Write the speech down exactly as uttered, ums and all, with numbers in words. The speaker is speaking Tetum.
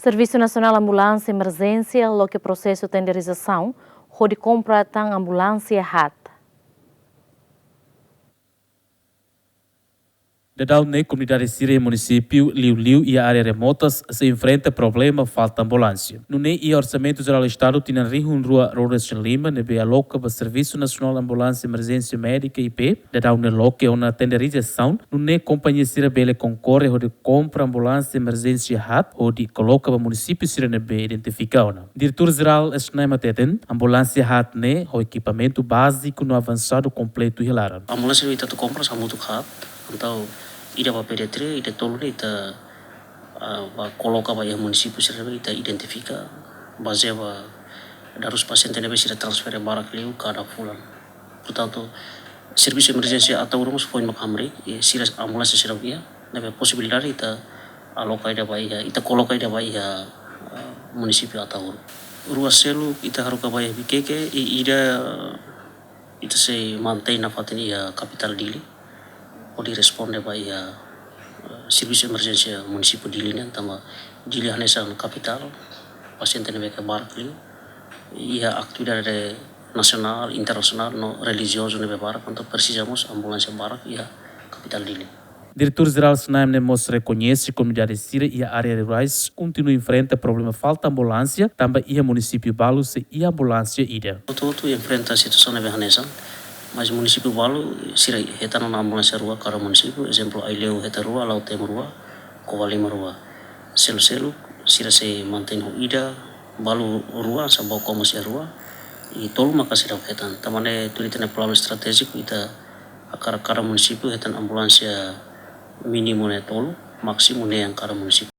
Servisu Nasionál Ambulánsia Emerjénsia loke prosesu tenderizasaun hodi kompra tan ambulánsia haat. Dadaun ne'e komunidade sira iha munisípiu liuliu iha área remotas sei enfrenta problema falta ambulánsia. Nune'e iha Orsamentu Jerál Estadu tinan rihun rua ruanulu-resin-lima ne'ebé aloka ba Servisu Nasionál Ambulánsia Emerjénsia Médika I P, dadaun ne'e loke ona tenderizasaun, nune'e kompañia sira bele konkorre hodi kompra ambulánsia emerjénsia haat hodi koloka ba munisípiu sira ne'ebé identifika ona. Diretór Jerál SNAEM hateten, ambulánsia haat ne'e ho ekipamentu báziku no avansadu kompletu iha laran. Ambulánsia ita atu kompra hamutuk haat, entaun ida ba pediatria, ida tolu ne'e ita, ah, ba koloka ba iha munisípiu sira ne'ebé ita identifika, bazeia ba dadus pasiente ne'ebé sira transfere barak liu kada fulan. Portantu, servisu emerjénsia Ataúro mós foin mak hamriik, i sira ambulánsia sira iha, ne'ebé posibilidade ita aloka ida ba iha, ita koloka ida ba iha, ah, munisípiu Ataúro. Rua seluk ita haruka ba iha Viqueque, i ida ita sei mantein nafatin iha kapitál Dili, hodi responde ba iha, eh, servisu emerjénsia munisípiu Dili nian, tanba Dili hanesan kapitál, pasiente ne'ebé ke barak liu, iha atividade nasionál, internasionál no relijiozu ne'ebé barak, entaun presiza mós ambulánsia barak iha kapitál Dili. Diretór Jerál SNAEM ne'e mós rekoñese komunidade sira iha área rurais kontinua enfrenta problema falta ambulánsia, tanba iha munisípiu balu sei iha ambulánsia ida. Hotu-hotu enfrenta situasaun ne'ebé hanesan, mas munisípiu balu sira hetan ona ambulánsia rua kada munisípiu, ezemplu Aileu hetan rua, Lautém rua, Covalima rua. Selu-seluk sira sei mantein ho ida, balu rua, Saboco mós iha rua, i tolu maka seidauk hetan. Tanba ne'e tuir ita-nia planu estratéjiku ita hakarak kada munisípiu hetan ambulánsia mínimu ne'e tolu, másimu neen kada munisípiu.